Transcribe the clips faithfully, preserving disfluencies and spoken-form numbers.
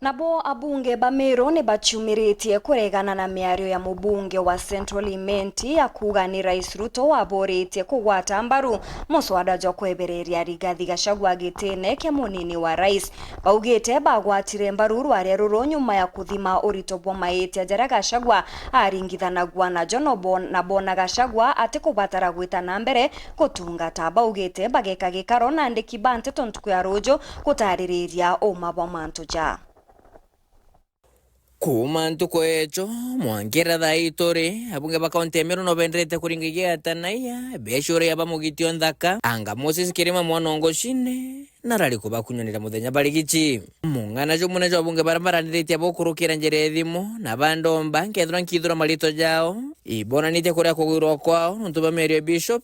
Nabo abunge ba Meru ni baciumiritie kuregana na miario ya mubunge wa Central Imenti ya kuuga ni Rais Ruto waboritie kugwata mbaru muswada jwa kwebereria Rigathi Gachagua gitine kia munini wa rais. Baugite bagwatire mbaru rwaria ruru nyuma ya kuthima urito bwa maitia jaria Gachagua aringithanagua najo, no bon-, na bona Gachagua atikubatara gwita na mbere gutungata. Baugite bageka gikaro na andiki ba nteto ntuku ya ruju gutaririria uma bwa mantu ja. Kuuma ntuku ejo mwankira thaa ii turi, abunge ba kaunti ya Meru no benderete kuringa igiatanaia becuria ba mugitio nthaka, anga Moses Kirima mwana o Ngocine, na rari kubakunyanira muthenya barigici. Mung'ana jumwe na jwa abunge baria baraniritie abo kurukira njira ya thimu, na bandomba nkethirwa nkithura marito jao, ibonanitie kuria kugwirwa kwao nontu bwa miario ya Bishop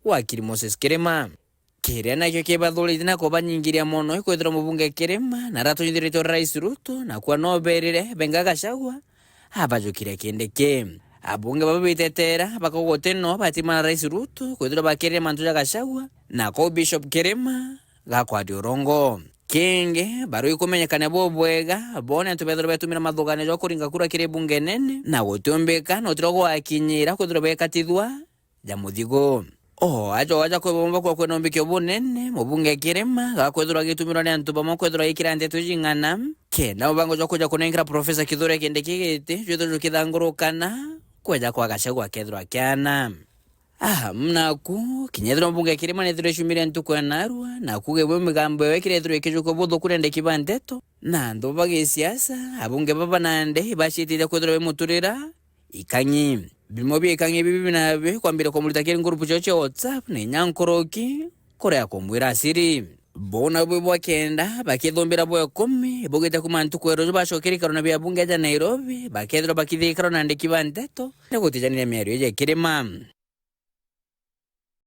wakiri Moses Kirima. Kiria nakio kibathuritie na kubanyingiria mono ikwithirwa mubunge Kirima na aratunyithiritwe Rais Ruto, na kwa no berire benga Gachagua abajukire kindi ki. Abunge baba bitetera bakauga guti no batimana Rais Ruto kwithirwa bakirire mantu ja Gachagua, na kuu Bishop Kirima gakwaria urongo. Kingi, baru ikumenyekana bubwega, bo ni antu bethirwa betumira mathuganio jwa kuringa kura kiri bunge nene, na gutiumbika nutirwa gwakinyira kwithirwa bekatithua ja muthigu. O aja o aja kwi bamwe bakwa kwina umbikio bunene, mubunge Kirima gakwithirwa agitumirwa ni antu bamwe kwithirwa agikira nteto iji ng'ana, kenda mubango jwa kwija kunengera Profesa Kithure Kindiki giti jwithirwe jukithangurukana, kweja kwa Gachagua akethirwa akiana. Aha, mnaku, kinya ethirwa mubunge Kirima nethirwa icumire ntuku ya narua, na kuuga ibwe migambo yawe kirethirwa ikijukwa buthuku ni andiki ba nteto, na antu ba gisiasa, abunge baba nandi ibacitithia kwithirwa bimuturira ikang'i. Bimwe bia ikang'i bibi nabi kwambire kumurita kiri ngurupu cio cia WhatsApp na inya nkuruki, kuria kumwira asiri. Bo nabo bwa kenda bakithumbira bwa ikumi, bugite kuma ntuku ya ruju bacokere ikaro na bia bunge ja Nairobi, bakethirwa bakithia ikaro na andiki ba nteto, ni gutijaniria miario iji ya Kirima.